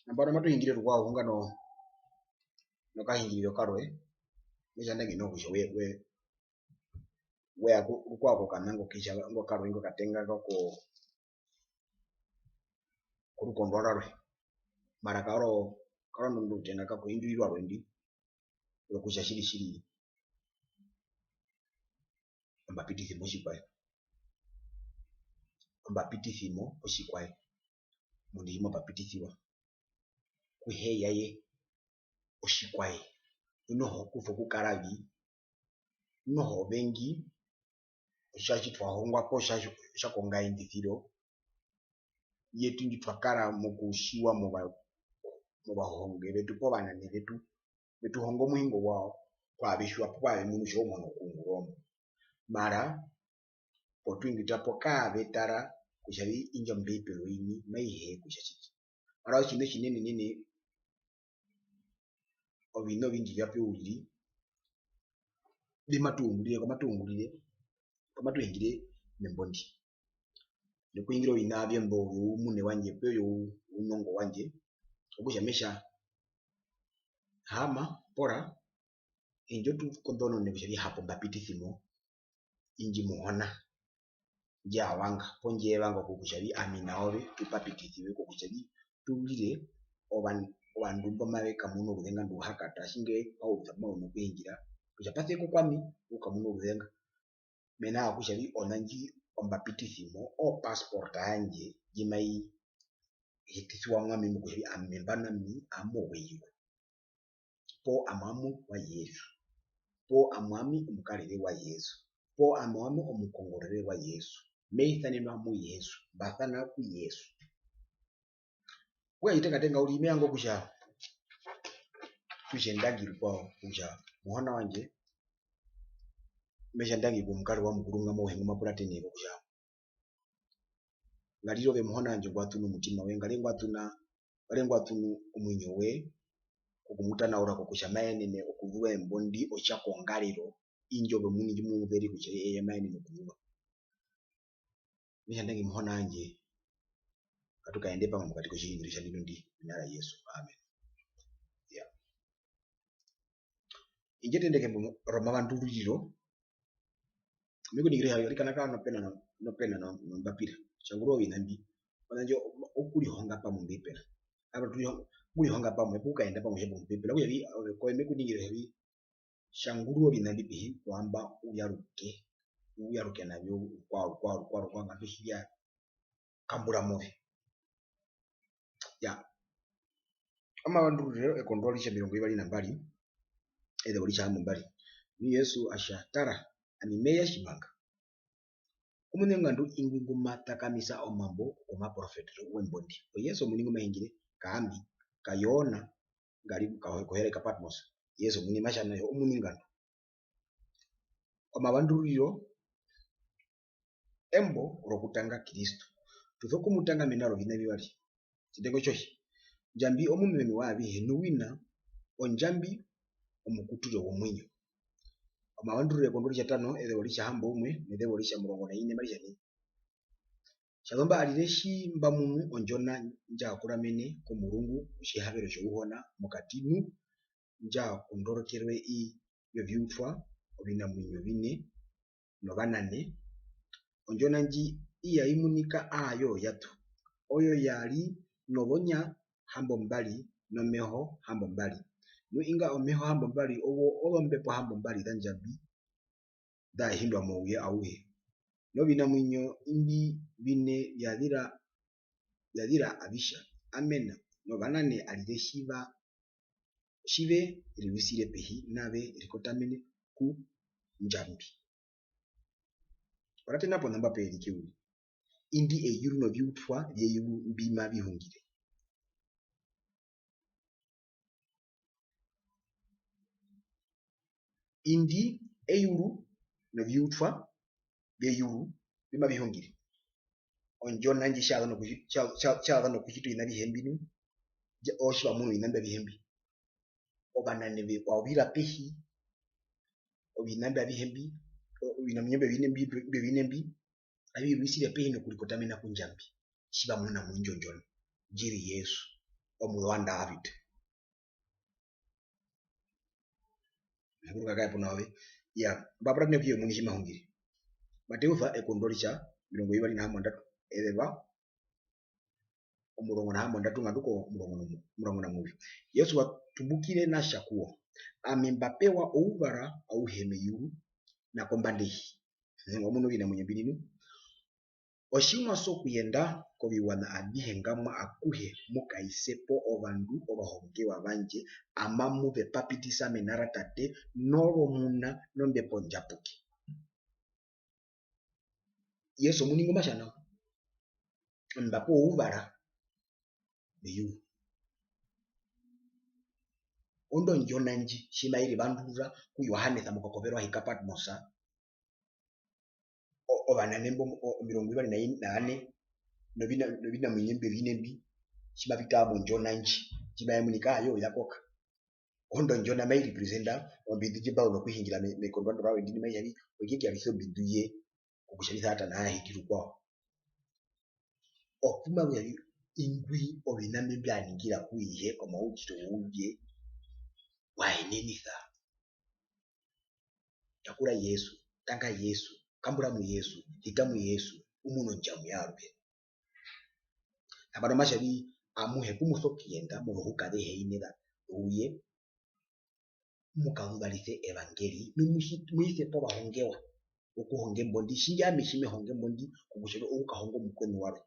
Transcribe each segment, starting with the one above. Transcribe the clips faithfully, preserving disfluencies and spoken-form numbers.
Nambano matu hungire rukwao ohunga no, nokahungiriro karwe, me tja ndangi noho kutja we, we, we ya ku, rukwao kokanango kitja ngo karwe ngo katenga kako, korukondwa rwarwe. Mara karo, karo ndu rutenga kako, indwi rwarwe ndi, rokutja tjiri, tjiri, ombapitisimo otjikwaye. Ombapitisimo otjikwaye. Omundu tji mo mbapitisiwa, ku heya ye otjikwaye. Noho ku sokukara vi, noho ovengi, otja tji twa hongwa poo otja, otja kongaendisiro yetu ndji twa kara mokutjiwa mova-, movahonge vetu poo vanane vetu, ve tu honga omuhingo wawo, kwaave tjiwa poo kwaave munu kutja omuano okuungura ombo. Mara potuingi twapo kaave tara kutja vi indjo Ombeibela oini mai hee kutja tjike. Mara otjiṋa otjinenenene, oviṋa ovingi vyape uriri, mbi matu ungurire, ko matu ungurire, ko matu hungire membo ndi. Nokuhungira oviṋa vyembo vyoumune wandje, poo vyounongo wandje, okutja me tja, haama, pora, indjo tu konḓonone kutja vi hapo mbapitisimo, indji Muhona ndja vanga, poo ndje vanga oku-, kutja vi ami na ove tu papitisiwe kokutja vi tu rire ovan-, ovandu mbo mave kamuna oruzenga ndu u ha kata, tjinga Paulus pu ma uno okuhungira kutja pa se ko kwami, u kamuna oruzenga. Mena rokutja vi ona ndji ombapitisimo, o passport yandje ndji mai hitisiwa mu ami mokutja vi ami nambano ami oweyuru. Poo ami owami wa Jesu. Poo ami owami omukarere wa Jesu. Poo ami owami omukongorere wa Jesu. Me isanenwa mu Jesu. Mba sana ku Jesu. Okutja tji tekatenga uriri, me vanga kutja tu tje ndangi rukwao kutja Muhona wandje, me tja ndangi komukarere wa Mukuru ngamwa auhe ngu ma puratene kokutja, ngarire ove Muhona wandje ngwa ṱuna omutima we, ngarire ngwa ṱuna, ngarire ngwa ṱunu omuinyo we, kokumutanaura kokutja ma yenene okuzuva embo ndi otja kongarero, indjo ove omuini ndji mu veri kutja eye ma yenene okuzuva. Me tja ndangi Muhona wandje, ngatu kaende pamwe mokati kotjihungiro tjandino ndi, mena ra Jesu. Amen. Ya. Indjo tendeke mbo romavandururiro, me ku ningire kutja arikana kara nopena no-, nopena no-, nombapira. Tjangurura oviṋa mbi. Ona ndjo okurihonga pamwe Ombeibela. Ava turi-, okurihonga pamwe, okukaenda pamwe tjimwe Ombeibela. Okutja vi, ove koye me ku ningire kutja vi, tjangurura oviṋa mbi pehi, kuamba u yaruke, u yaruke na vyo rukwao, rukwao, rukwao, rukwao, ngatu tji vya kambura move. Ya. Omavandururiro, ekondwa oritja omirongo ivari na mbari, ezeva oritja hambombari. Nu Jesu a tja, tara, ami me ya tjimanga. Omuini ngandu ingwi ngu ma takamisa omambo womaprofete wembo ndi. O Jesu omuini ngu ma hungire, ka ami, ka Jona, nga ri ka-, kohere ka Patmos. Jesu omuini ma tja na ye, omuini ngandu. Omavandururiro, embo rokutanga Kristu. Tu sokumutanga mena roviṋa vivari. Tjitengo tjoye. Ndjambi omumeme wa avihe, nu wina o Ndjambi omukuturiro womuinyo. Omavandururiro ekondwa oritjatano, ezeva oritjahamboumwe, nezeva oritjamurongo na ine, mari tja nai. Tjazumba arire tji mba munu Ondjona ndja kuramene komurungu otjihavero tjouhona mokati, nu ndja kondorokerwe i yoviutwa, ovinamuinyo vine, novanane. Ondjona ndji iya i munika aayo ya ṱu. Oyo ya ri nozonya hambombari nomeho hambombari. Nu inga omeho hambombari owo ozombepo hambombari za Ndjambi za hindwa mouye auhe. Novinamuinyo imbi vine vya zira, vya zira avi tja, amena, novanane arire tji va, tji ve rirwisire pehi nave rikotamene ku Ndjambi. Oratena ponamba pe erike uriri. Indi eyuru noviutwa vyeyuru mbi mavi hungire. Indi eyuru noviutwa vyeyuru mbi mavi hungire. Ondjona ndji tja za nokutji-, tja-, tja-, tja za nokutjita oviṋa avihe mbi nu, ndja-, otji va munu oviṋa mbi avihe mbi. Ovanane ve-, wa vira pehi, oviṋa mbi avihe mbi, o-, ovinamuinyo mbi ovine mbi, mbi ovine mbi, avi rirwisire pehi nokurikotamena ku Ndjambi. tji va muna mondjo ndjo ndji ri Jesu, omurwa wa David. Mukuru kakae puna ove. Iya, mba puratene kuye omuini tji ma hungire. Mateus ekondo ritja omirongo vivari na hambondatu, ezeva omurongo na hambondatu nga ndu ko omurongo na mu-, omurongo na muvyu. Jesu wa tumbukire na tja ku wo: Ami mba pewa ouvara auhe meyuru na kombanda yehi. Nengwa muno ovinamuinyo mbi ri nu. Otji mwa sokuyenda koviwaṋa avihe ngamwa akuhe, mu kaise po ovandu ovahongewa vandje, amamu ve papitisa mena ra Tate, norOmuna, nOmbepo Ondjapuke. Jesu omuini ngu ma tja nao, mba pewa ouvara meyuru. Ondo ndjona ndji, tji mai rivandurura ku Johannes mokakovero a hi ka Patmos, o-, ovanane mbo o-, omirongo vivari na ine, novina-, novinamuinyo mbi ovine mbi, tji mavi taa mondjona ndji, tji mai munika, aayo, ya koka. Ondo ndjona mai representa ombindu ndji mba utu okuhungirira me-, mekondo ndo rawe ndino, mai tja vi, oye ke yarisa ombindu ye, kokutja vi Satana aa hiti rukwao. Opu ma vanga kutja vi, ingwi oviṋa mbi mbya ningira ku ihe, omautjiro wouye, wa yenenisa. Yakura Jesu, tanga Jesu, kambura mu Jesu, hita mu Jesu, u mune ondjamu yaaruhe. Nambano ma tja vi, amuhe pu mu sokuyenda mozohuka azehe ine za, ouye, mu kazuvarise evangeli, nu mu tji-, mu ise po ovahongewa okuhonga embo ndi, tjinga ami tji me hongo embo ndi, kokutja okuhonga omukweṋu warwe.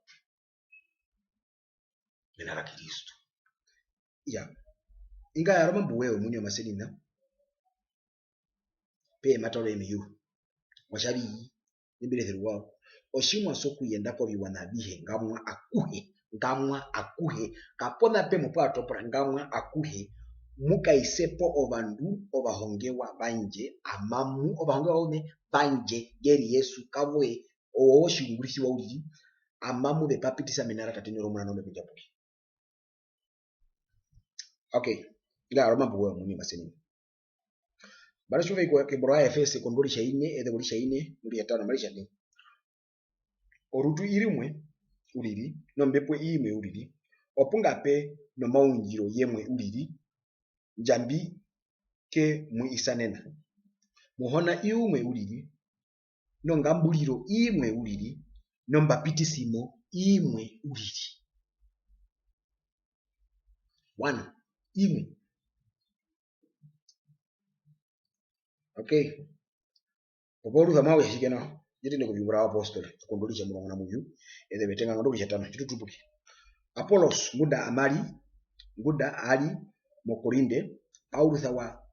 Mena ra Kristu. Iya. Inga ya Roma mbuwe omuini omasenina. Pe mata ove meyuru. Wa tja vi, nemberesero wao. Otji mwa sokuyenda koviwaṋa avihe, ngamwa akuhe, ngamwa akuhe. Kapona pe mu pwa topora, ngamwa akuhe. Mu kaise po ovandu ovahongewa vandje, amamu, ovahongewa vauṋe vandje, nge ri Jesu, kavoye, owo otjiungurisiwa uriri, amamu ve papitisa mena ra Tate, norOmuna, nOmbepo Ondjapuke. Okay, ira Roma mbuwe omuini omasenina. Mara tji u vei ko-, kembo ra Efese, ekondo ritjaine, ezeva ritjaine, noritjatano, mari tja nai: Orutu i rumwe uriri, nOmbepo i imwe uriri, opu nga pe nomaundjiro yemwe uriri, Ndjambi ke mu isanena. Muhona i umwe uriri, nongamburiro i imwe uriri, nombapitisimo i imwe uriri. One, imwe. Okay. Opo rusa mau ya tjike nao. Ndji tende koviungura vya apostole, ekondo ritja omurongo na muvyu, ezeva etenga nga ndu ritjatano, tji tu tupuke. Apolos, ngunda a ma ri, ngunda a ri moKorinte, Paulus wa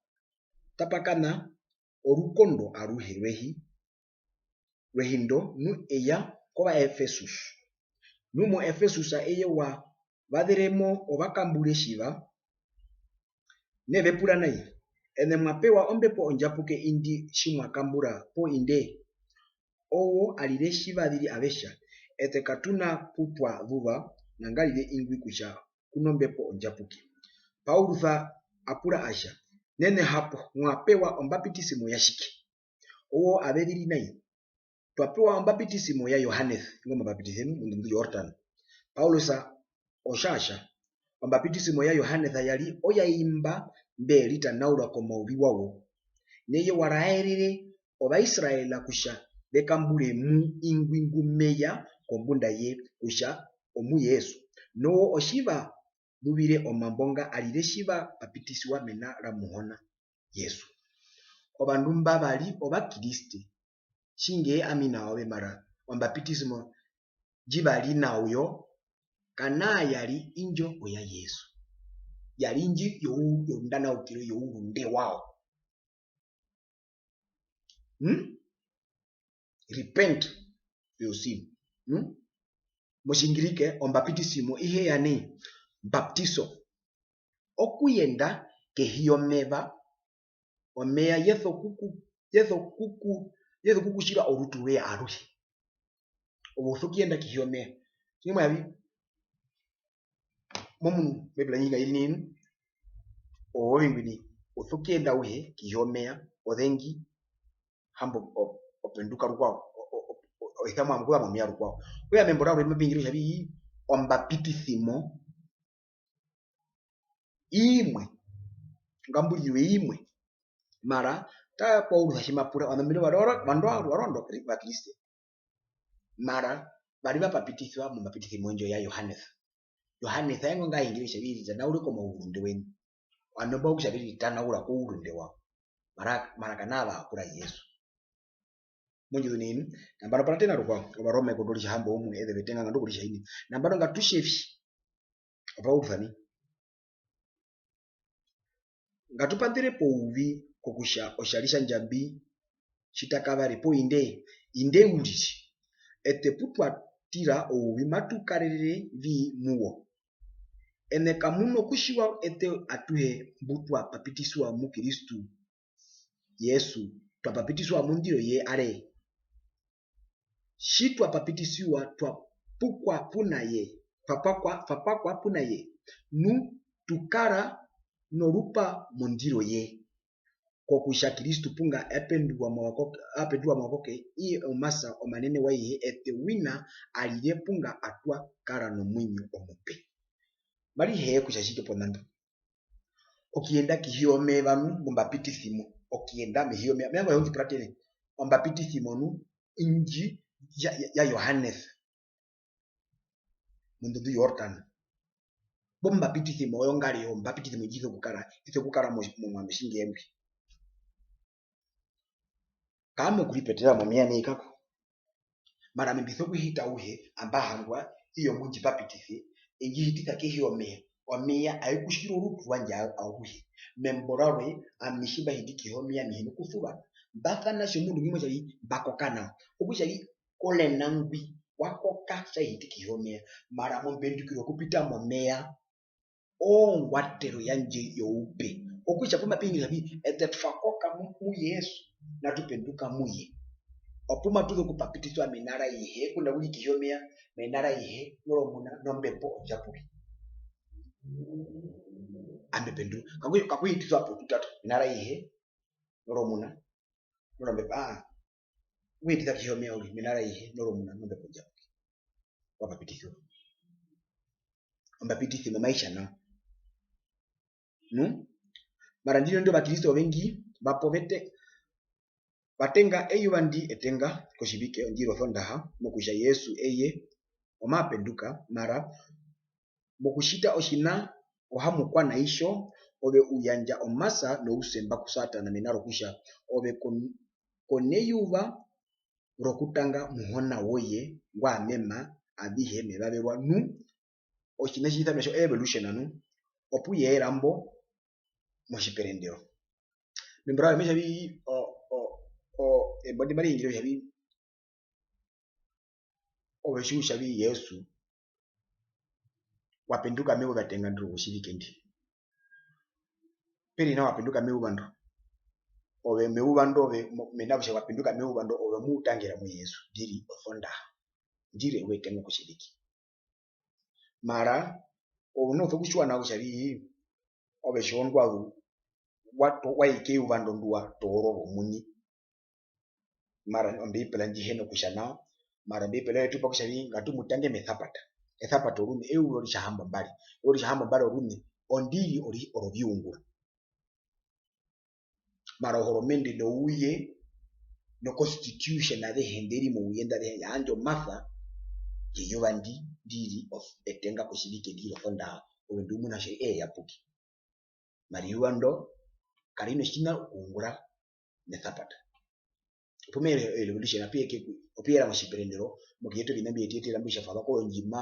tapakana orukondo aruhe rwehi, rwehi ndo, nu e ya kOvaefesus. Nu moEfesus eye wa vazere mo ovakambure tjiva, ne ve pura nai: Eṋe mwa pewa Ombepo Ondjapuke indi tji mwa kambura poo indee? Owo arire tji va ziri ave tja: Eṱe katu na pu twa zuva, nangarire ingwi kutja ku nOmbepo Ondjapuke. Paulus a pura a tja: Nene hapo, mwa pewa ombapitisimo yatjike? Owo ave ziri nai: Twa pewa ombapitisimo ya Johannes, ingo ma bapitisa nu mondundu Jordan. Paulus otja a tja: Ombapitisimo ya Johannes ya ri oya imba mbe ritanaura komauvi wawo. Neye wa raerere Ovaisrael kutja ve kambure mu ingwi ngu me ya kombunda ye, kutja omu Jesu. Nowo otji va zuvire omambo nga arire tji va bapitisiwa mena ra Muhona Jesu. Ovandu mba va ri Ovakriste, tjinga ami na ove, mara ombapitisimo ndji va ri na yo, kanaa ya ri indjo oya Jesu. Ya ri indji you-, yondanaukiro yourunde wawo. Hmm? Repent your sin. Hmm? MOtjiingirike, ombapitisimo ihe ya nai, baptizo. Okuyenda kehi yomeva, omeya ye sokuku-, ye sokuku-, ye sokukutjira orutu rwoye aruhe. Ove u sokuyenda kehi yomeva. Tjimwe mwa vi, momunu, Ombeibela ndji nga i ri nai, ove ngwi nai, u sokuyenda auhe kehi yomeva, ozengi, hambo o-, o penduka rukwao, o-, o-, o-, o isa mo okuza momeva rukwao. Okutja membo rarwe mape hungire kutja vi, ombapitisimo imwe, ongamburiro imwe. Mara, taa kwa uriri tji ma pura, ovandu mbe ri varoro-, ovandu varoro Vakriste. Mara, va ri va papitiswa mombapitisimo ndjo ya Johannes. Johannes, eye ngo ngaa hingire kutja vi ritanaure komaurunde weṋu. Ovandu mbo kutja ve ritanaura kourunde wawo. Mara, mara kanaa va yakura Jesu. Mondjuwo nai nu, nambano pa ra tena rukwao, Ovaroma ekondo oritjahamboumwe, ezeva etenga nga ndu oritjaine. Nambano ngatu tje vi, opa uriri nai. Ngatu panḓere pouvi kokutja otjari tja Ndjambi tji ta kavare poo indee, indee uriri. Eṱe pu twa tira ouvi matu karerere vi mu wo. Eṋe kamu na okutjiwa eṱe atuhe mbu twa papitiswa mu Kristu Jesu, twa papitiswa mondiro ye are? Tji twa papitisiwa, twa pukwa puna ye, twa pakwa, twa pakwa puna ye. Nu tu kara norupa mondiro ye. Kokutja Kristu punga a pendurwa movakoke, a pendurwa movakoke, iye omasa omanene wa Ihe, eṱe wina a rire punga a twa kara nomuinyo omupe. Mari hee kutja tjike ponambo? Okuyenda kehi yomeva nu, mombapitisimo. Okuyenda mehi yomeva. Mevanga kutja u ndji puratene, ombapitisimo nu, indji ya, ya, ya Johannes. Mondundu Jordan. Poo ombapitisimo oyo ngari yo, ombapitisimo ndji sokukara, i sokukara mo-, momuano tjinga ngwi. Kaami okuripetera momeva nai kako. Mara ami mbi sokuhita auhe, amba hangwa, iyo mu ndji papitise, e ndji hitisa kehi yomeva. Omeva aye kutjikire orutu rwandje au-, auhe. Membo rarwe, ami tji mba hiti kehi yomeva, ami hi na kusuvana. Mba sana tjomundu ngwi mo tja vi, mba koka nao. Okutja vi, korena ngwi, wa koka tja hiti kehi yomeva. Mara mombendukiro yokupita momeva, ongwatero yandje youpe. Okutja pu mape hingire kutja vi, eṱe twa koka mu, mu Jesu, natu penduka mu ye. Opu matu sokupapitiswa mena ra Ihe, ngunda u ri kehi yomeva, mena ra Ihe, nOmuna, nOmbepo Ondjapuke. Ame penduka. Kaku-, kakuhitiswa potutatu, mena ra Ihe, nOmuna, nOmbepo, aa, u hitisa kehi yomeva uriri, mena ra Ihe, nOmuna, nOmbepo Ondjapuke. Wa papitisiwa. Ombapitisimo mai tja nao. Nu? Mara ndino ndi Ovakriste ovengi, va po vete-, va tenga eyuva ndi etenga kotjivike, ondi ri Osondaha, mokutja Jesu eye omaa penduka, mara mokutjita otjiṋa ohamukwa na itjo, ove u yandja omasa nousemba ku Satana, mena rokutja ove ko-, ko neyuva rokutanga Muhona woye ngwa mema avihe mevaverwa nu, otjiṋa tji isanewa kutja o-evolution nu, opu ye era mbo motjiperendero. Membo rarwe me tja vi, o-, o-, o-, embo ndi mari hingire kutja vi, ove tji u tja vi Jesu, wa penduka meyuva etenga ndi rokotjivike ndi. Pe ri nao wa penduka meyuva ndo. Ove meyuva ndo, ove mo-, mena rokutja wa penduka meyuva ndo, ove mo u tangera mu Jesu, ndi ri Osondaha. Ndi ri eyuva etenga kotjivike. Mara, ove u na kutjiwa nao kutja vi, ove tjongwazu, wa to-, wa i keyuva ndo ndu wa toororwa omuini. Mara Ombeibela ndji hi na kutja nao, mara Ombeibela ye tu pa kutja vi, ngatu mu tange mEsapata. Esapata oruṋe, eyuva oritjahambombari. Eyuva oritjahambombari oruṋe, ondi ri ori-, oroviungura. Mara ohoromende nouye, noconstitution azehe nde ri mouye nda azehe, ya yandja omasa yeyuva ndi, ndi ri of-, etenga kotjivike ndi ri Osondaha, ove ndu muna kutja eye ya puke. Mara eyuva ndo, kari na otjiṋa okuungura mEsapata. Opu me ere erevolution, ape ye ke-, opu ye era motjiperendero, mokuyeta oviṋa mbi ye tu yetera mbi tja twa za kozondjima,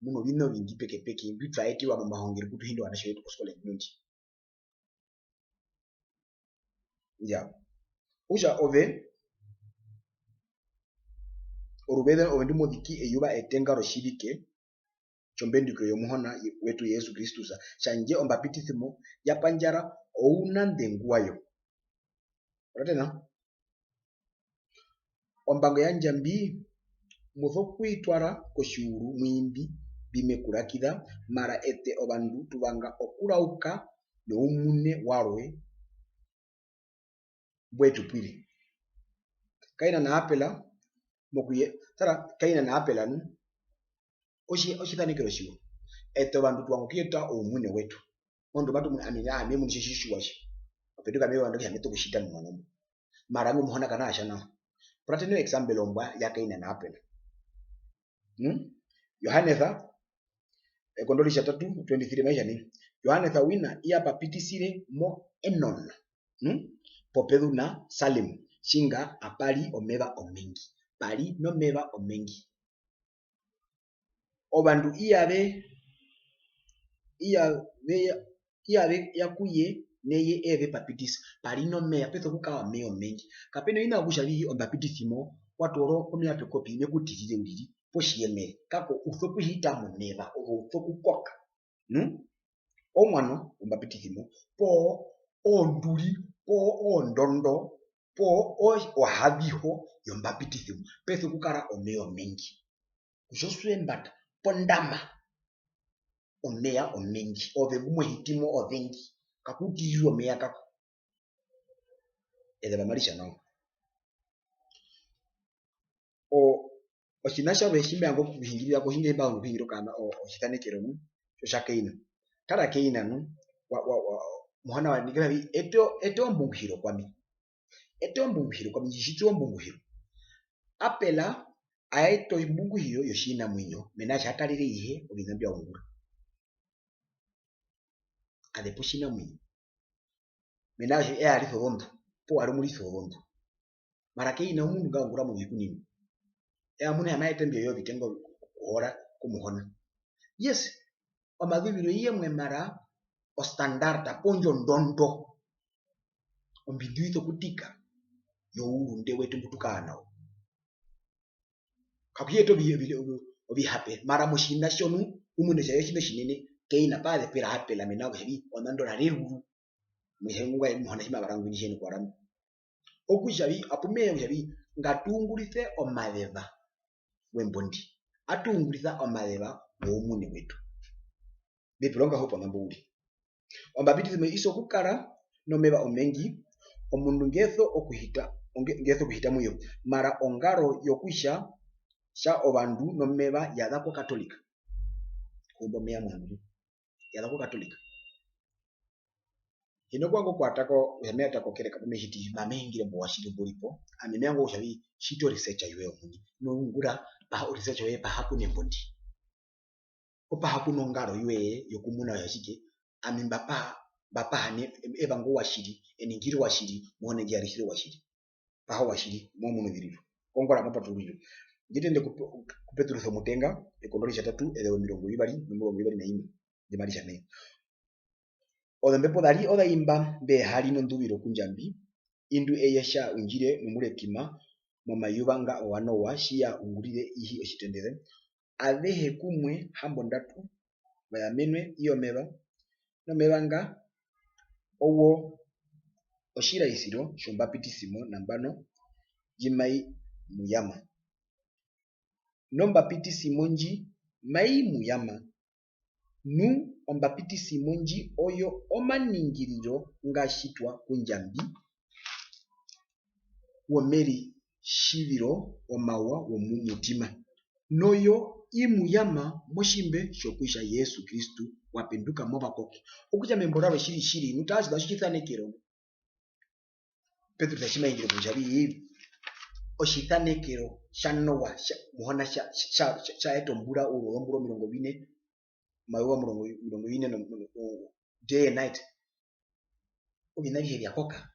mu na oviṋa ovingi pekepeke, mbi twa eterwa momahongero ku tu hinda ovanatje vetu koskole ndino ndi. Ya. Okutja ove, oruveze ove ndu mo ziki eyuva etenga rotjivike, tjombendukiro yomuhona wetu Jesus Kristus, tjandje ombapitisimo ya pandjara ounanḓengu wayo. Oratena? Ombango ya Ndjambi, mu sokuitwara kotjiuru mu imbi mbi me ku rakiza, mara eṱe ovandu tu vanga okurauka noumune warwe mbwe tu pwire. Kaina na Apela, mokuye-, tara, Kaina na Apela nu, Otji-, otjisanekero tjiwa. Eṱe ovandu tu vanga okuyeta oumune wetu. Omundu matu munu, ami, ah, me munu tji tji tjiwa tji. Openduka me vanga kutja me tu okutjita momuano mbwi. Mara ingo Muhona ka na tja nao. Puratena o example ombwa ya Kaina na Apela. Hmm? Johanesa, ekondo ritjatatu, twenty-three, mai tja nai. Johanesa wina iya papitisire mo Enon. Hmm? Popezu na Salim, tjinga apa ri omeva omengi. Pa ri nomeva omengi. Ovandu iyave, iyave, iyave ya ku ye, neye ee ve papitisa. Pa ri nomeva, pe sokukara omeva omengi. Kape na oviṋa vyokutja vi ombapitisimo, wa toora omeva pekopi, ve ku tirire uriri, poo tjiyemere. Kako u sokuhita momeva, ove u sokukoka. Nu? Omuano wombapitisimo, poo onduri, poo ondondo, poo o-, ohaviho yombapitisimo, pe sokukara omeva omengi. Kutja oswembata, pondama, omeva omengi, ove ngu mo hiti mo ovengi, kaku tirirwa omeva kako. Ezeva mari tja nao. O-, otjiṋa tjarwe tji mbi vanga okuhungirira ko, tjinga mba vanga okuhungira okana-, o-, otjisanekero nu, otja Kaina. Tara Kaina nu, wa, wa, wa, Muhona wa ningire vi, ete, ete ombunguhiro kwami. Ete ombunguhiro kwami, ndji tjitire ombunguhiro. Apela a eta ombunguhiro yotjinamuinyo, mena rokutja a tarere ihe oviṋa mbya ungura. A zepa otjinamuinyo. Mena rokutja eye a risa ozondu, poo a ri omurisi wozondu. Mara Kaina omundu ngwa ungura movikunino. Eye a munu kutja ma eta imbyo vyovitenga okuhora ku Muhona. Yes, omazuviro yemwe mara o standard poo ndjo ndondo ombindu i sokutika yourunde wetu mbu tu kara na wo. Kaku yeta ovi-, ovi-, ovi-, ovihape, mara motjiṋa tjo nu, u mune kutja otjiṋa otjinene, Kaina pa zepera Apela mena rokutja vi, onando ra reruru. Mehee ngwae Muhona tji ma vara ngwi tji hi na kuwara ngwi. Okutja vi, apu me ya kutja vi, ngatu ungurise omazeva wembo ndi. Atu ungurisa omazeva woumune wetu. Mbi pura ongaho ponambo uriri. Ombapitisimo i sokukara nomeva omengi, omundu nge so okuhita, onge-, nge so okuhita mu yo. Mara ongaro yokutja tja ovandu nomeva ya za koKatolika. Kuumba omeva movandu, ya za koKatolika. Hi na kuvanga okukwata ko, kutja me yata kokereka pu me tjiti, mara me hungire mouatjiri mbu ri po. Ami me vanga kutja vi, tjita o research yoye omuini. Nu ungura, paha o research yoye paha ku nembo ndi. Poo paha ku nongaro yoye yokumuna kutja tjike, ami mba paha, mba paha ne, e vanga ouatjiri, e ningire ouatjiri, Muhona ndji rarisire ouatjiri. Paha ouatjiri, mo munu ovirirwa. Kongora mo patulurire. Ndi tende ku, ku Petrus omutenga, ekondo ritjatatu, ezeva omirongo vivari, nomirongo vivari na imwe. Ndi mari tja nai. Ozombepo za ri oza imba mbe ha ri nonduviro ku Ndjambi, indu eye tja undjire momuretima momayuva nga wa Noa tji ya ungurire ihi otjitendere, avehe kumwe hambondatu va yamenwe i yomeva, nomeva nga owo otjiraisiro tjombapitisimo nambano ndji mai mu yama. Nombapitisimo ndji mai mu yama. Nu ombapitisimo ndji oyo omaningiriro nga tjitwa ku Ndjambi womeritjiviro omawa womumutima. Noyo i mu yama motjimbe tjokutja Jesu Kristus wa penduka movakoke. Okutja membo rarwe tjiri tjiri, nu tara otjiṋa otjisanekero. Petrus tji ma hungire kutja vi, otjisanekero tja Noa, tja, Muhona tja, tja, tja, tja eta ombura, ozombura omirongo vine, omayuva omirongo, omirongo ine no, no, no, day and night. Oviṋa avihe vya koka.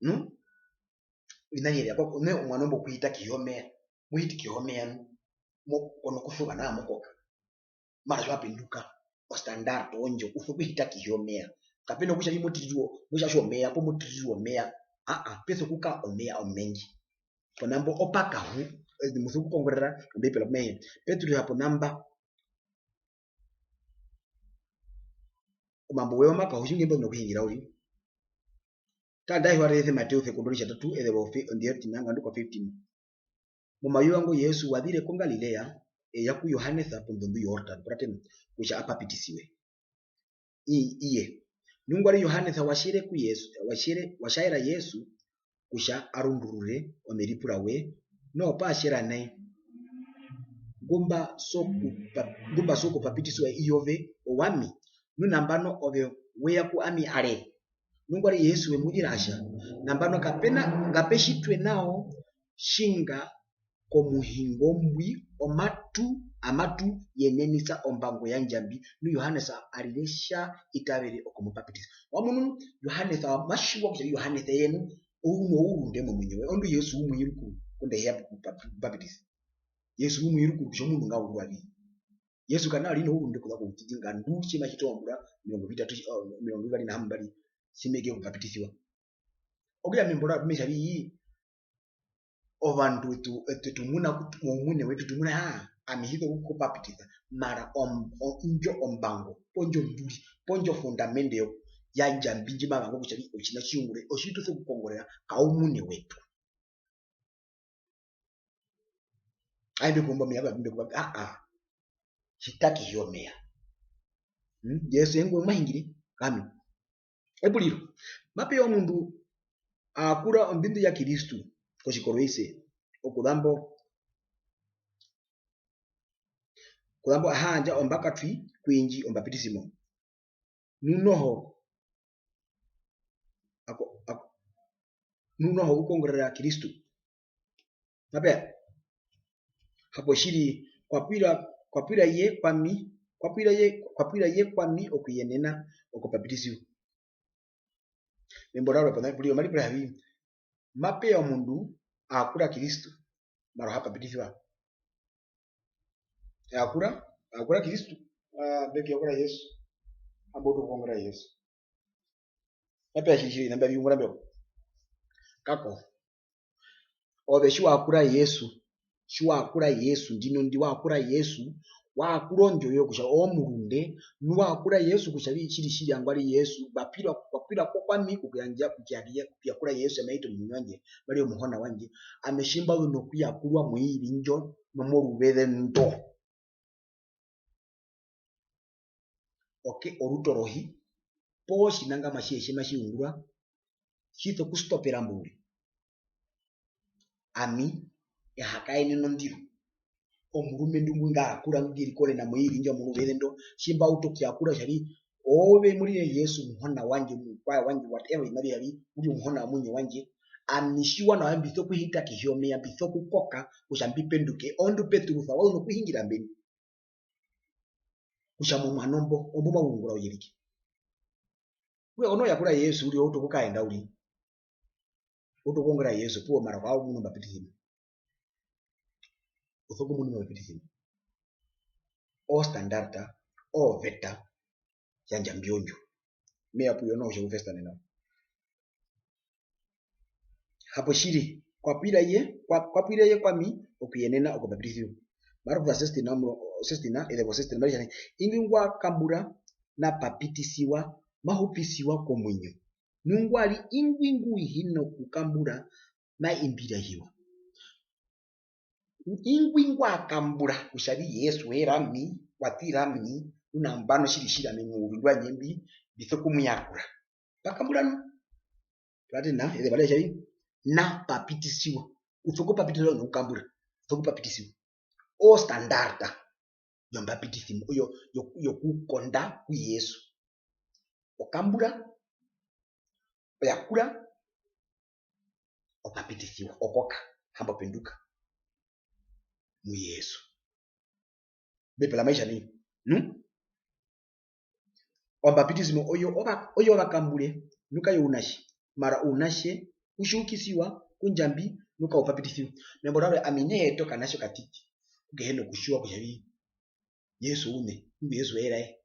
Nu? Oviṋa avihe vya koka. Omuano mbo okuhita kehi yomeva. Mo hiti kehi yomeva nu. Mo, ko na kusuva nao mo koka. Mara tji wa penduka, o standard ondjo, u sokuhita kehi yomeva. Kape na kutja vi mo tiririrwa, mo tja tja omeva, poo mo tiririrwa omeva. Aa, pe sokukara omeva omengi. Ponambo opakahu, eh, mu sokukongorera Ombeibela pu mai hee. Petrus hapo namba. Omambo we omakahu, tjinga mba zu nokuhungira uriri. Tara nda hi wa rese Mateus ekondo ritjatatu, ezeva ofi-, ondi thirteen, nga ndu ko fifteen. Momayuva ngo Jesu wa zire ko Galilea, e ya ku Johanesa pondondo Jordan, puratena, kutja a papitisiwe. I-, iye. Nungwari Johanesa wa tjere ku Jesu, wa tjere, wa tjaera Jesu kutja a rundurure omeripura we, noho pa tjera nai. ngu mba sokupa-, ngu mba sokupapitisiwa i ove owami, nu nambano ove we ya ku ami are. Nungwari Jesu we mu zira a tja, nambano kape na, ngape tjitwe nao, tjinga komuhingo mbwi omatu, amatu yenenisa ombango ya Ndjambi, nu Johannes arire tja itavere okumupapitisa. Wa munu, Johannes, ma tjiwa kutja Johannes eye nu, u nourunde momuinyo we, orondu Jesu u mu i rukuru, ngunda e hi ya okupapitisa. Jesu u mu i rukuru kutja omundu nga ungurwa vi. Jesu kana ri nourunde okuza koutiti nga ndu tji ma tjiti ozombura omirongo vitatu, o, omirongo vivari na hambari, tji me ke kupapitisiwa. Okutja membo rarwe me tja vi, ovandu etu, etu tu muna kut-, moumune wetu tu muna, aa, ami hi sokukupapitisa, mara om-, o-, indjo ombango, poo ndjo nduri, poo ndjo fundamende yo, ya Ndjambi ndji ma vanga kutja vi-, otjiṋa tji ungurwe, otji tu sokukongorera kaumune wetu. Ae mbe ku umba omeya, mbe ku umba, aa, aa. Hita kehi yomeya. Hmm? Jesu, engwi ma hingire? Ami. Epuriro. Mape ya omundu a yakura ombindu ya Kristu kotjikoroise, okuzambo, okuzambo a ha yandja ombakatwi ku indji ombapitisimo. Nu noho, ako-, ako-, nu noho u kongorera Kristu. Mape ya. Hapo tjiri, kwa pwira, kwa pwira ye kwami, kwa pwira ye, kwa pwira ye kwami okuyenena okupapitisiwa. Membo rarwe pona puriro mari pura havi, mape ya omundu a yakura Kristu, mara o ha papitisiwa. A yakura, a yakura Kristu, ah, mbe ku yakura Jesu, ambo tu kongorera Jesu. Mape ya tjiri tjiri, namba viungura mbyo. Kako. Ove tji wa yakura Jesu, tji wa yakura Jesu, ndino ndi wa yakura Jesu, wa yakura ondjo yoye kutja omurunde, nu wa yakura Jesu kutja vi-, tjiri tjiri angwari Jesu, mba pwira, mba pwira ko kwami okuyandja, okuyakura Jesu, ame ete omuinyo wandje, mari omuhona wandje, ami tji mba zu nokuyakurwa moiri ndjo, nomoruveze ndo. Oke, oruto rohi, poo tjiṋa ngamwa atjihe tji matji ungurwa, tji sokustopera mbo uriri. Ami e ha kaenene ondiro. Omurumendu ngwi nga yakura ngwi nge rikorena moiri ndjo moruveze ndo, tji mba utu okuyakura kutja vi, ove mu rire Jesu Muhona wandje, Mukwao wandje, whatever oviṋa vya vi, u ri Omuhona womuinyo wandje, ami tjiwa nawa mbi sokuhita kehi yomeya, mbi sokukoka kutja mbi penduke, orondu Petrus wa zu nokuhingira mbeni? Kutja momuano mbo, ombu mau ungura ouyerike. Okutja ko no yakura Jesu uriri, o utu okukaenda uriri. O utu okuongora Jesu, opuwo mara kwa munu ombapitisimo. U sokumuna ombapitisimo. O standard, o veta, ya Ndjambi ondjo. Me ya pu yo noho kutja u veta nena. Hapo tjiri, kwa pwira ye, kwa, kwa pwira ye kwami okuyenena okupapitisiwa. Markus sixteen, omu-, sixteen, ezeva sixteen, mari tja nai, ingwi ngwa kambura na papitisiwa, ma hupisiwa komuinyo. Nungwari ingwi ngu hi na kukambura, ma imbirahiwa. Ingwi ngwa kambura kutja vi Jesu we ri ami, wa ṱira ami, nu nambano tjiri tjiri ami mourumendu wandje mbi, mbi sokumuyakura. Mba kambura nu. Platena, ezeva randje tja vi, na papitisiwa. U sokupapitisiwa nokukambura. U sokupapitisiwa. O standard yombapitisimo, oyo, yo, yokukonda ku Jesu. O kambura, o yakura, o papitisiwa, o koka, hamba o penduka mu Jesu. Ombepo mai tja nai. Nu? Ombapitisimo oyo ova-, oyo ovakambure, nu ka yo ounatje. Mara ounatje, u tjiukisiwa ku Ndjambi, nu ka u papitisiwa. Membo rarwe ami nee e eta okanatje okatiti, ku ke hi na okutjiwa kutja vi, Jesu ouṋe, ingwi Jesu we ri ye.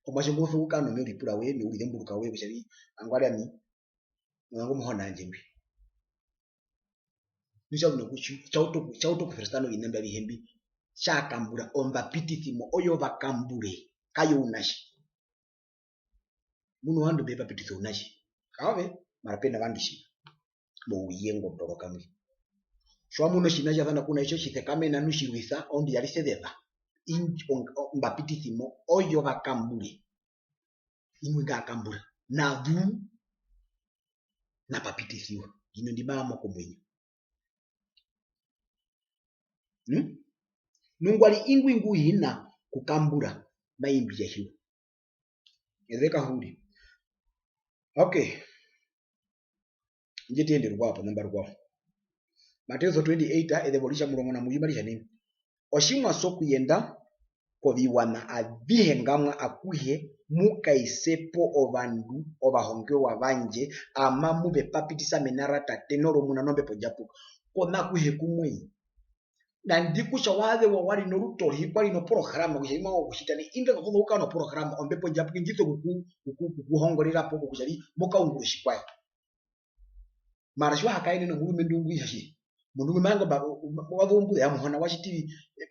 Omuatje ngu sokukara nomeripura we, nourizemburuka we, kutja vi, nangwari ami, ngu Muhona wandje ngwi. Nu tja zu nokutjiwa, tja utu oku-, tja utu okuverestana oviṋa mbi avihe mbi, tja kambura ombapitisimo oyo ovakambure, ka yo ounatje. Mu novandu mbe papitisa ounatje. Kaove, mara pe novandu tjiva. Mouye ngo ndoroka mbwi. Tji wa munu otjiṋa tja sana ku na itjo, tji sekamena nu tji rwisa, orondu ya ri sezeva. Indj-, ong-, ombapitisimo oyo ovakambure. Ingwi nga kambura. Na zu, na papitisiwa. Ndino ndi ma ya mo komuinyo. Hmm? Nungwari ingwi ngu hi na kukambura, mai mbi ya hiwa. Ezekahuri. Okay. Indji tu yende rukwao ponamba rukwao. Mateus twenty-eight, ezeva oritjamurongo na muvyu mari tja nai: Otji mwa sokuyenda koviwaṋa avihe ngamwa akuhe, mu kaise po ovandu ovahongewa vandje, amamu ve papitisa mena ra Tate, noroMuna, nOmbepo Ndjapuka. Kona kuhe kumwe. Nandi kutja wa zewa wa ri noruto rohi, kwa ri noprograma kutja vi mo vanga okutjita nai, inga ko na kukara noprograma, Ombepo Ndjapuka indji sokuku-, kuku-, kukuhongorera po kokutja vi mo kaungura otjikwaye. Mara tji wa hakaene nomurumendu ngwi, tjatji, omundu ngwi ma vanga omba-, o-, o-, wa zuu ombuze ya Muhona, wa tjiti vi, eh,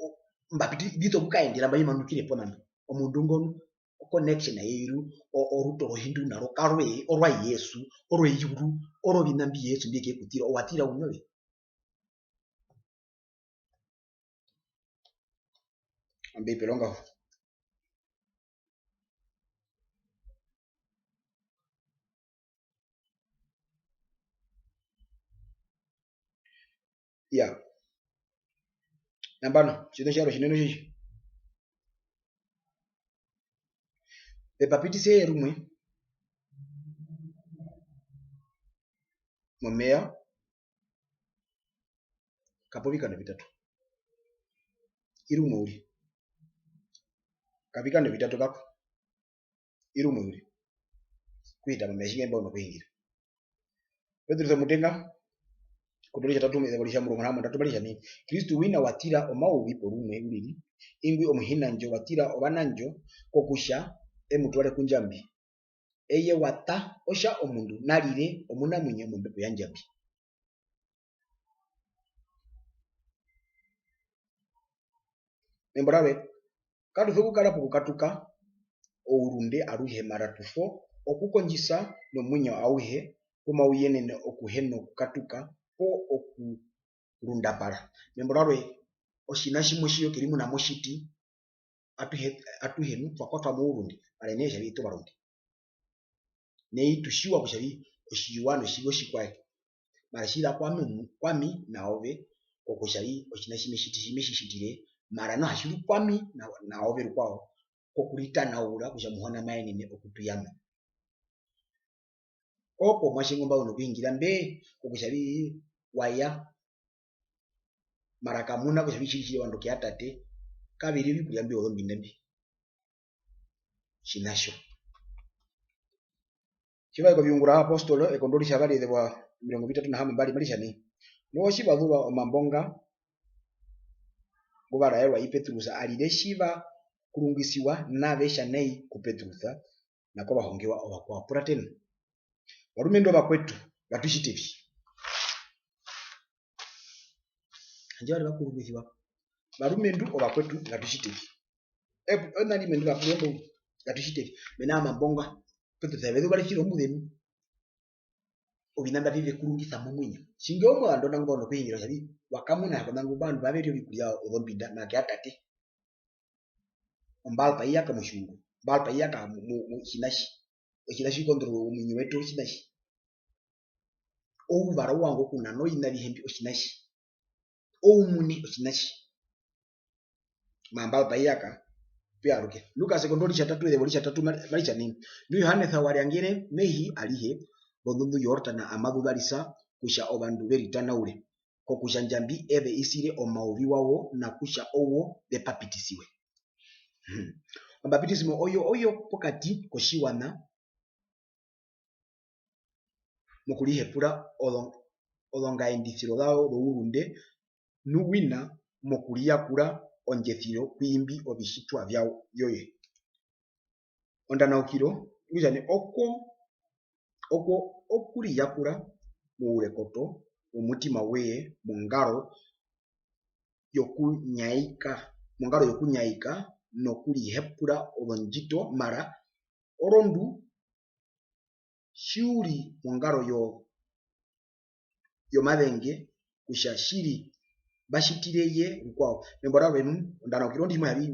o-, mba piti, mbi sokukaendera, mba vi manukire ponambo. Omundu ngo nu, o connection na ye ru, o-, oruto rohi ndu u na ro karwe, orwa Jesu, orweyuru, oroviṋa mbi Jesu mbi ye ke ku tira, owa tira uṋe ove. Ombeibela ongaho. Iya. Nambano, tjiṋa tjarwe tjinene otjitji. Ve papitise rumwe momeya, kapo vikando vitatu. Irumwe uriri. Kavikando vitatu kako. Irumwe uriri. Okuhita momeya, tjinga mba uno kuhingira. Petrus omutenga, ekondwa oritjatatu, ezeva oritjamurongo na hambombari, mari tja nai: Kristu wina wa tira omauvi porumwe uriri, ingwi omuhinandjo wa tira ovanandjo, kokutja e mu tware ku Ndjambi. Eye wa ta otja omundu na rire omunamuinyo mombepo ya Ndjambi. Membo rarwe, katu sokukara pokukatuka ourunde aruhe, mara tu sokukondjisa nomuinyo auhe pu mau yenene okuhena okukatuka poo okurundapara. Membo rarwe, otjiṋa tjimwe tji yo ke ri muna mo tjiti, atuhe, atuhe nu twa kwatwa mourunde, mara ene kutja vi tu ovarunde. Nai tu tjiwa kutja vi otjiwa notjivi otjikwaye. Mara tji za kwami, kwami na ove, kokutja vi otjiṋa tji me tjiti, tji me tji tjitire, mara noho atji ri kwami na, na ove rukwao, kokuritanaura kutja Muhona ma yenene okutuyama. Opo omuatje ngo mba uno kuhingira mbe, kokutja vi wa ya, mara ka muna kutja vi tjiri tjiri ovandu ke ya tate, kave ri ovikurya mbi ozombinda mbi. Tjiṋa tjo. Tji va i kOviungura vOvaapostolo, ekondwa oritjavari, ezeva omirongo vitatu na hambombari, mari tja nai: Nu otji va zuva omambo nga, ngu va raerwa i Petrus, arire tji va kurungisiwa, nave tja nai ku Petrus na kovahongewa ovakwao: Puratena, varumendu ovakwetu, ngatu tjite vi? Handje va ri va kurungisiwa. Varumendu ovakwetu, ngatu tjite vi? Ep-, ona ri mendu vakuru embo, ngatu tjite vi? Mena omambo nga, Petrus ave zuvarisire omuzenu. Oviṋa mbi avi ve kurungisa momuinyo. Tjinga omuzandu nao ngo nokuhingira kutja vi, wa kamuna kona ngu ovandu mba ve ri ovikurya ozombinda, make ya tate. Ombaal paiaka motjiuru. Ombaal paiaka mu, mu, mu, tjiṋa tji. Otjiṋa tji control omuinyo wetu, otjiṋa tji. Ouvara ouwa ngo kunana oviṋa avihe mbi, otjiṋa tji. Oumune, otjiṋa tji. Ombaal paiaka, pe aruke. Lukas ekondwa oritjatatu, ezeva oritjatatu, mari-, mari tja nai: Nu Johannes wa ryangere mehi arihe rondundu Jordan, ama zuvarisa kutja ovandu ve ritanaure, kokutja Ndjambi e ve isire omauvi wawo, na kutja owo ve papitisiwe. Hmm. Ombapitisimo oyo, oyo pokati kotjiwaṋa mokurihepura ozo-, ozongaendisiro zawo zourunde, nu wina mokuriyakura ondjesiro ku imbi ovitjitwa vyawo, vyoye. Ondanaukiro, okutja nai oko, oko okuriyakura mourekoto womutima woye mongaro yokunyaika, mongaro yokunyaika nokurihepura ozondjito, mara orondu tji u ri mongaro yo-, yomazenge kutja tjiri mba tjitire ye rukwao. Membo rarwe nu, ondanaukiro ondi tji mo tja vi,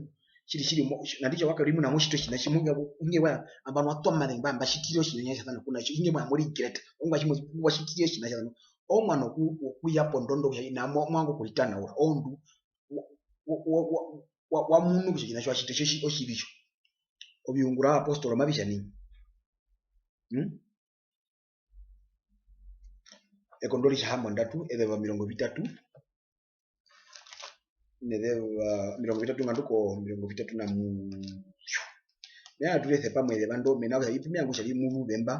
tjiri, tjiri, mo-, nandi tja wa karimuna mo tjiti otjiṋa tjimwe, inge wa, nambano wa twa omazenge mba, mba tjitire otjiṋa tja Satana ku na tjo, inge mo ya mo regret, ongwaye tji mo-, wa tjitire otjiṋa tja Satana, omuano woku-, wokuya pondondo kutja ina mo-, mo vanga okuritanaura, orondu, wa, wa, wa, wa munu kutja otjiṋa tji wa tjiti otjo tji-, otjivi tjo. Oviungura vyovapostolo mavi tja nai. Hmm? Ekondo ritjahambondatu, ezeva omirongo vitatu, nezeva omirongo vitatu nga ndu ko mirongo vitatu na muvyu. Me vanga tu lese pamwe ezeva ndo, mena rokutja vi pu me vanga kutja vi mu zuvemba.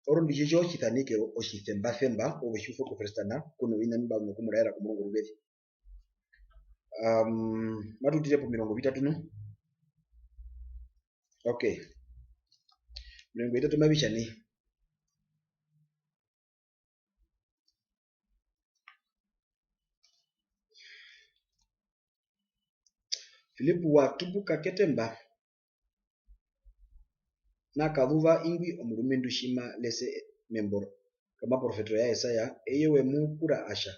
Orondu itjo otjisanekero otjisembasemba, ove tji u sokuverstana, ku noviṋa mbi mba zu nokumuraera komurungu oruveze. Um, matu tire pomirongo vitatu nu. Okay. Omirongo vitatu mavi tja nai. Filipu wa tupuka ketemba, na kazuva ingwi omurumendu tji ma lese membo romaprofeto ya Jesaya, eye we mu pura a tja,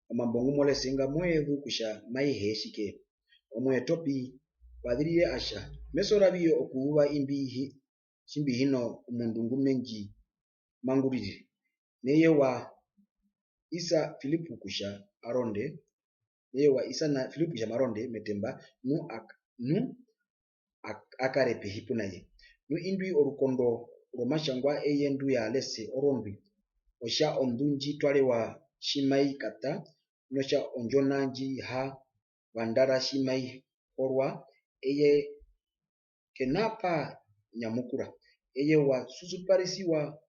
"Omambo ngu mo lese nga mo yezu kutja maye hee tjike?" Omuetopi wa zirire a tja, "Meso ravi okuzuva imbi hi-, tji mbi hi na omundu ngu me ndji mangurire." Neye wa isa Filipu kutja a ronde, neye wa isana Filipu kutja ma ronde metemba, nu ak-, nu ak-, a kare pehi pu na ye. Nu indwi orukondo romatjangwa eye ndu ya lese orondu, otja ondu ndji twarewa tji mai kata, notja ondjona ndji ha vandara tji mai horwa, eye ke na pa nyamukura. Eye wa susuparisiwa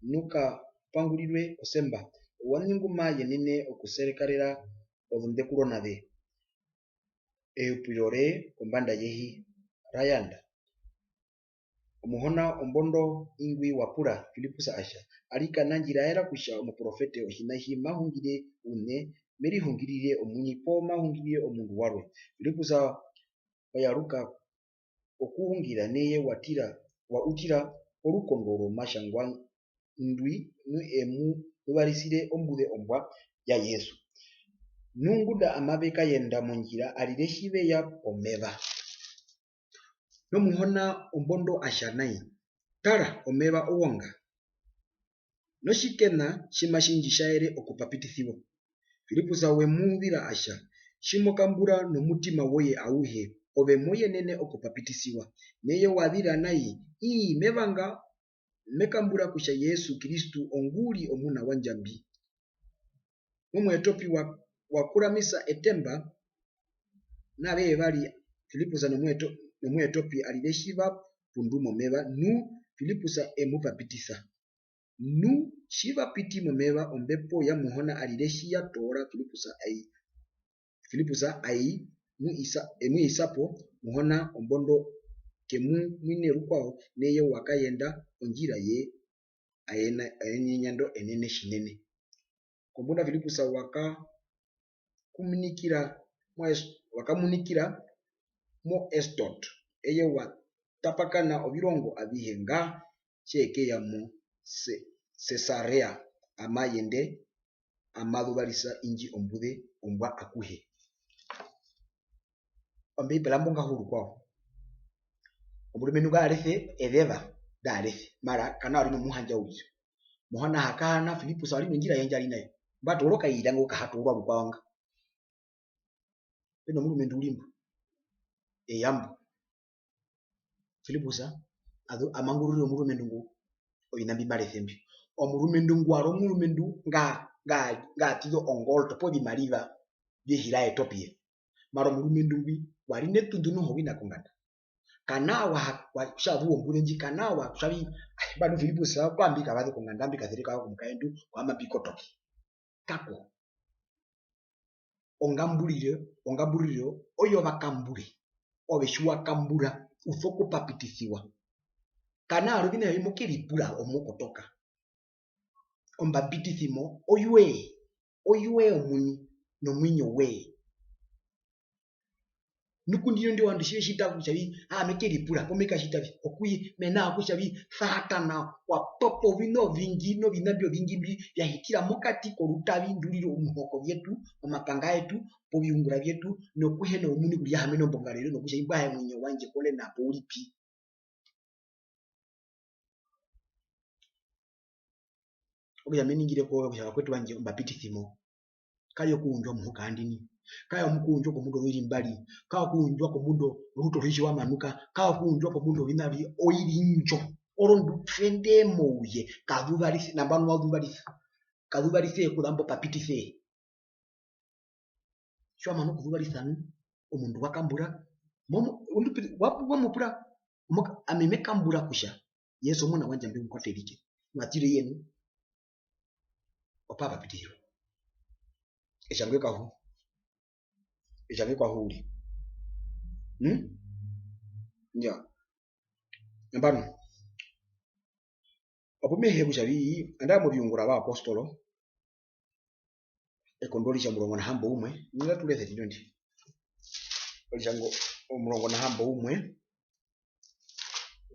nu ka pangurirwe osemba. Ouwa ngu ma yenene okuserekarera ozondekurona ze, ehupiro re kombanda yehi ra yanda. Omuhona ombondo ingwi wa pura Filipusa a tja, "Arikana ndji raera kutja omuprofete otjiṋa tji ma hungire uṋe, me rihungirire omuini poo ma hungirire omundu warwe?" Filipusa wa yaruka okuhungira, neye wa tira, wa utira orukondo romatjangwa ndwi, nu e mu zuvarisire ombuze ombwa ya Jesu. Nu ngunda amave kayenda mondjira, arire tji ve ya pomeva. Nomuhona ombondo a tja nai, "Tara, omeva owonga. Notjikeṋa tji matji ndji tjaere okupapitisiwa?" Filipusa we mu zira a tja, "Tji mo kambura nomutima woye auhe, ove mo yenene okupapitisiwa." Neye wa zira nai, "Ii, me vanga, me kambura kutja Jesu Kristu ongu ri Omuna wa Ndjambi." Omuetopi wa, wa kuramisa etemba, na vevari Filipusa nomueto-, nomuetopi arire tji va pundu momeva, nu Filipusa e mu papitisa. Nu tji va piti momeva, ombepo ya Muhona arire tji ya toora Filipusa ai-, Filipusa ai mu isa-, e mu isa po, Muhona ombondo ke mu mwine rukwao, neye wa kayenda ondjira ye aena-, aenyanyando enene tjinene. Kombunda Filipusa wa ka kumunikira mo Es-, wa kamunikira mo Asdod, eye wa tapakana ovirongo avihe nga tje keya mo Se-, Sesarea, ama yende, ama zuvarisa indji ombuze ombwa akuhe. Ombeibela mbo nga huru kwao. Omurumendu nga rese ezeva, nda rese, mara kana ori nomuhandja uriri. Muhona ha kahana Filipusa, ori nondjira yendja ri na yo. Mba tooroka ira ngo kahatoorwa rukwao nga. Pe nomurumendu u ri mbo. Eya mbo. Filipusa, azu-, amangururire omurumendu ngu oviṋa mbi ma rese mbi. Omurumendu ngu wa ri omurumendu nga, nga, nga tiza ongoldo poo ovimariva vyehi ra Etiopia. Mara omurumendu ngwi wa ri netundu noho wina konganda. Kana wa, wa, kutja azuva ombuze ndji, kana wa, kutja vi, ai, mba nu Filipusa, kwa mbi kavaze konganda, mbi kasereka komukaendu, kwa ama mbi kotoke. Kako. Ongamburiro, ongamburiro oyo va kambure. Ove tji wa kambura, u sokupapitisiwa. Kana aruhe oviṋa vyavi mo keripura, o mo kotoka. Ombapitisimo oyoye, oyoye omuini nomuinyo woye. Nu ku ndino ndi ovandu tji ve tjita kutja vi, aa, me keripura, poo me katjita vi, okuye, mena rokutja vi, Satana wa topa oviṋa ovingi, noviṋa mbi ovingi mbi vya hitira mokati korutavi ndu ri ri omuhoko vyetu, omapanga etu, poviungura vyetu, nokuhena omuini ku riyahamena ombongarero, nokutja, imbwi ae muinyo wandje, kore na po u ri pi? Okutja me ningire kove kutja, vakwetu vandje, ombapitisimo ka ri okuundjwa muhuka handini. Kaya omukuundjwa kombunda ozoiri mbari, kaya okuundjwa kombunda orutu rwitji wa manuka, kaya okuundjwa kombunda oviṋa vi-, oiri ndjo. Orondu twe nde mouye, kazuvarisi, nambano wa zuvarisa. Kazuvarise kuzambo papitise. Tji wa mana okuzuvarisa nu, omundu wa kambura, momu-, omundu pi-, wa, wa mu pura, omo-, ami me kambura kutja Jesu omuna wa Ndjambi omukwatwa erike, nu a tjiri eye nu, opa papitisirwa. Etjangwe kahu, etjangwe kahu uri. Hmm? Ya. Nambano, opu me hee kutja vi, andaa mOviungura vOvaapostolo, ekondo oritjamurongo na hamboumwe, nina tu lese ndino ndi. Oritjambo-, omurongo na hamboumwe,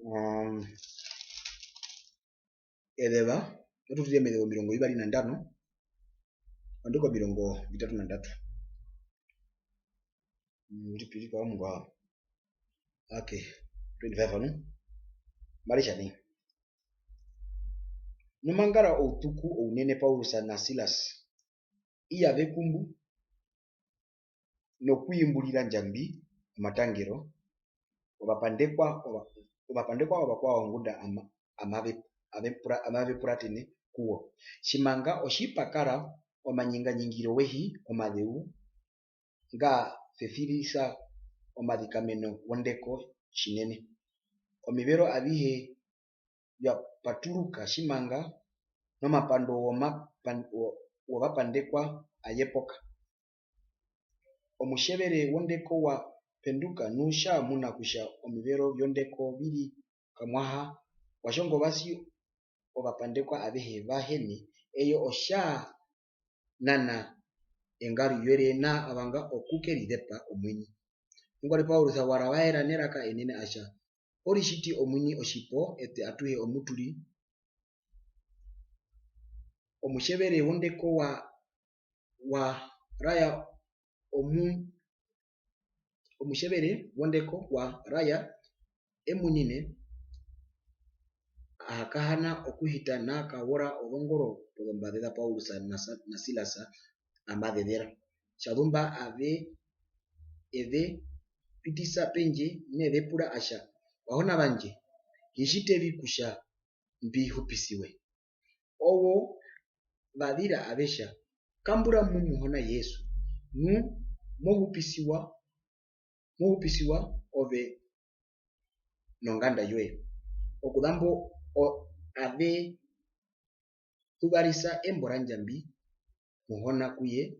um, ezeva, atu tire mezeva omirongo vivari na ndano, andiko omirongo vitatu na ndatu. Mm, ndi pi ri kwa mungwa. Okay, twenty-five anu. Mari tja nai. Nu mangara outuku ounene Paulus na Silas iya ve kumbu nokuimburira Ndjambi omatangero, ovapandekwa, ova-, ovapandekwa ovakwao ngunda ama-, amave, ave pura-, amave puratene ku wo. Tjimanga otji pa kara omanyinganyingiro wehi omazeu, nga sesirisa omazikameno wondeko tjinene. Omivero avihe vya paturuka tjimanga, nomapando woma-, pan-, wo-, wovapandekwa a yepoka. Omutjevere wondeko wa penduka nu tja muna kutja omivero vyondeko vi ri kamuaha, wa tjongovasi ovapandekwa avehe va hene, eye otja nana engaruyere na a vanga okukerizepa omuini. Nungwari Paulus wa ravaera neraka enene a tja, "Oritjiti omuini otjipo, eṱe atuhe omu tu ri." Omutjevere wondeko wa, wa raya omu-, omutjevere wondeko wa raya emunine, a hakahana okuhita na kawora ozongoro pozombaze za Paulus na Sa-, na Silas amazezera. Tjazumba ave, eve pitisa pendje, ne ve pura a tja, "Vahona vandje, hi tjite vi kutja mbi hupisiwe?" Owo va zira ave tja, "Kambura mu Muhona Jesu, nu mo hupisiwa, mo hupisiwa ove nonganda yoye." Okuzambo o-, ave zuvarisa embo ra Ndjambi Muhona ku ye,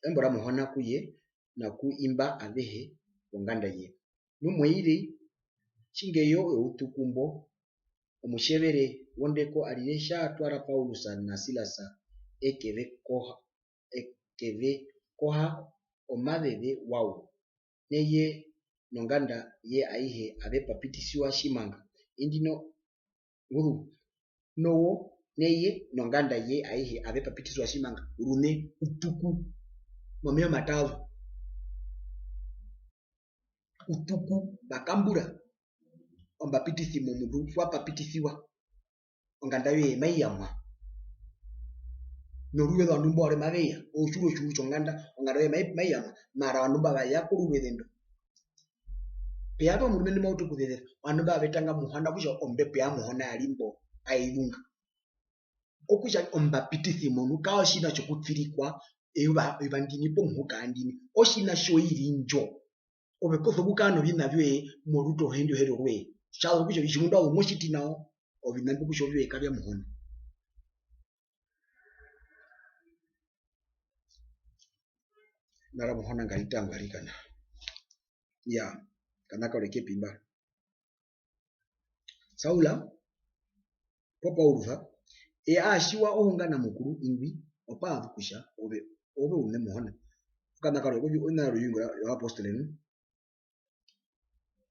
embo ra Muhona ku ye, na ku imba avehe vonganda ye. Nu mo iri, tjinga yo outuku mbo, omutjevere wondeko arire tja twara Paulus na Silas, e ke ve koha, e ke ve koha omazeze wawo. Neye nonganda ye aihe ave papitisiwa tjimanga. Indino, uru, nowo, neye nonganda ye aihe ave papitisiwa tjimanga. Ruṋe, utuku, momeya omataazu. Utuku, va kambura ombapitisimo, omundu tji wa papitisiwa, onganda yoye mai yamwa. Noruveze ovandu mbo varwe mave ya, otjiuru otjiuru tjonganda, onganda yoye mai, mai yamwa, mara ovandu mba va ya koruveze ndo. Pe ya pe omurumendu ma utu okuzezera, ovandu mba ve tanga Muhona, okutja ombepo ya Muhona ya ri mbo, ai zunga. Okutja ombapitisimo nu, ka otjiṋa tjokutsirikwa eyuva, eyuva ndini, pomuhuka ndini, otjiṋa tjoiri ndjo. Ove ko sokukara noviṋa vyoye morutu roye ndwi, oherero roye. Tja zu kutja otjimundu auhe mo tjiti nao, oviṋa mbyo kutja ovyoye ka vya Muhona. Mara Muhona ngari tangwe arikana. Iyaa, kana karwe ke pi mba. Saul, poo Paulus, eye aa tjiwa ohunga na Mukuru ingwi, opa zu kutja ove, ove u ne Muhona. Okana karwe, ovi-, oviṋa vyOviungura vyOvaapostele nu.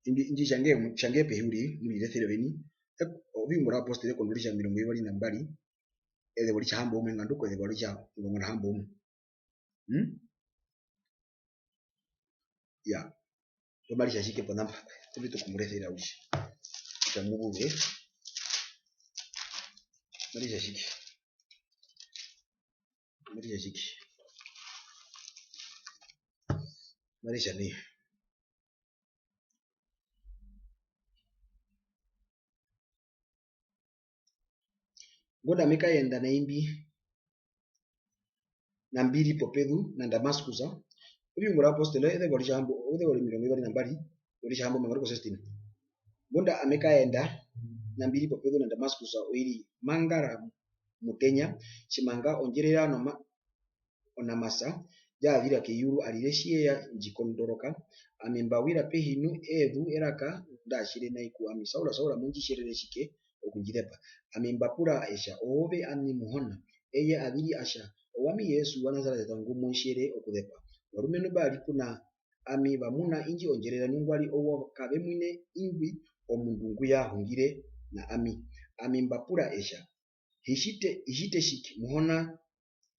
Indi, indi tjange, tjange pehi uriri, mu ri resere oveni. Ek-, Oviungura vyOvaapostele ekondo ritja omirongo vivari na mbari, ezeva oritjahamboumwe, nga ndu ko ezeva oritja omurongo na hamboumwe. Hmm? Ya. Tjo mari tja tjike ponamba. Tji tu kumuresera uriri. Kutja mu vuve. Mari tja tjike. Mari tja tjike. Mari tja nai. Ngunda ame kayenda na imbi, na mbi ri popezu na Damaskus, Oviungura Vyovaapostele, ezeva oritjahambo-, ezeva omirongo vivari na mbari, oritjahambo omeva sixteen. Ngunda ame kayenda na mbi ri popezu na Damaskus, oiri mangara mutenya, tjimanga ondjerera noma-, onamasa, ya zira keyuru, arire tji ye ya ndji kondoroka. Ami mba wira pehi nu ezu eraka nda tjere nai ku ami, Saul, Saul, mo ndji tjerere tjike okundjizepa? Ami mba pura e tja, Oove ami Muhona. Eye a ziri a tja, Owami Jesu wa Nasareta ngu mo tjere okuzepa. Ovarumendu mba ri puna ami va muna indji ondjerera, nungwari owo kave mwine ingwi omundu ngu ya hungire na ami. Ami mba pura e tja, Hi tjite, hi tjite tjike, Muhona,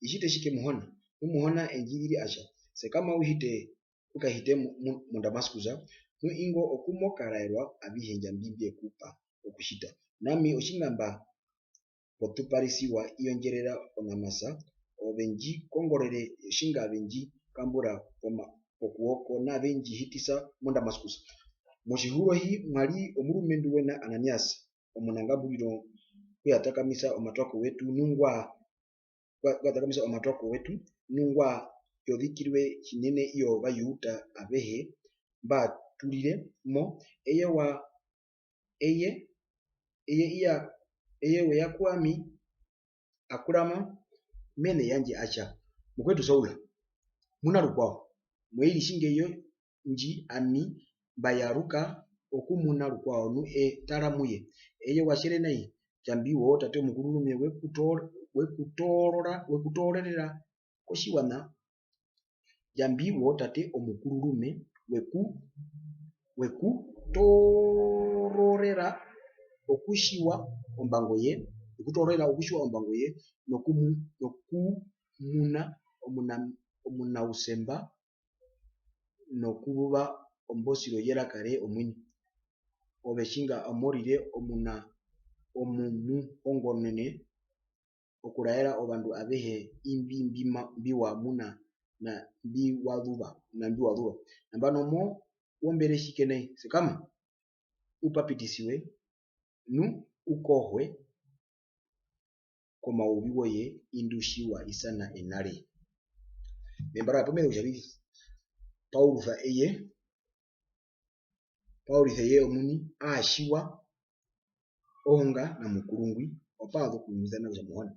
hi tjite tjike, Muhona? Nu Muhona e ndji ziri a tja, Sekama u hite, u kahite mu, mu, mu Damaskus, nu ingo oku mo karaerwa avihe Ndjambi mbye ku pa okutjita. Nami otjingamba potuparisiwa i yondjerera onamasa, ove ndji kongorere otjingave ndji kambura poma-, pokuoko, nave ndji hitisa mu Damaskus. Motjihuro hi mwa ri omurumendu wena Ananias, omunangamburiro, ku ya takamisa omatwako wetu, nungwa, ku ya, ku ya takamisa omatwako wetu, nungwa yozikirwe tjinene i Ovajuda avehe mba turire mo. Eye wa, eye, eye iya, eye we ya ku ami, a kurama mene yandje a tja, Mukwetu Saul, muna rukwao, mwe iri tjinga iyo ndji ami mba yaruka okumuna rukwao, nu e tara mu ye. Eye wa tjere nai, Ndjambi woo Tate Omukururume we ku toor-, we ku toorora, we ku toororera kotjiwaṋa. Ndjambi woo Tate Omukururume we ku, we ku toororera okutjiwa ombango ye, we ku toororera okutjiwa ombango ye, nokumu-, nokumuna omuna-, omunausemba, nokuzuva ombosiro yeraka re omuini. Ove tjinga mo rire omuna-, omumuhongonene okuraera ovandu avehe imbi mbi ma-, mbi wa muna na mbi wa zuva, na mbi wa zuva. Nambano mo wombere tjike nai? Sekama, u papitisiwe, nu u kohwe komauvi woye indu tji wa isana ena re. Memba ra pu me zu kutja vi, Paulus eye, Paulus eye omuini aa tjiwa ohunga na Mukuru ngwi, opa zu okuisana kutja Muhona.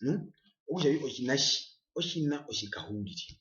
Nu? Okutja vi otjiṋa tji, otjiṋa otjikahuriri.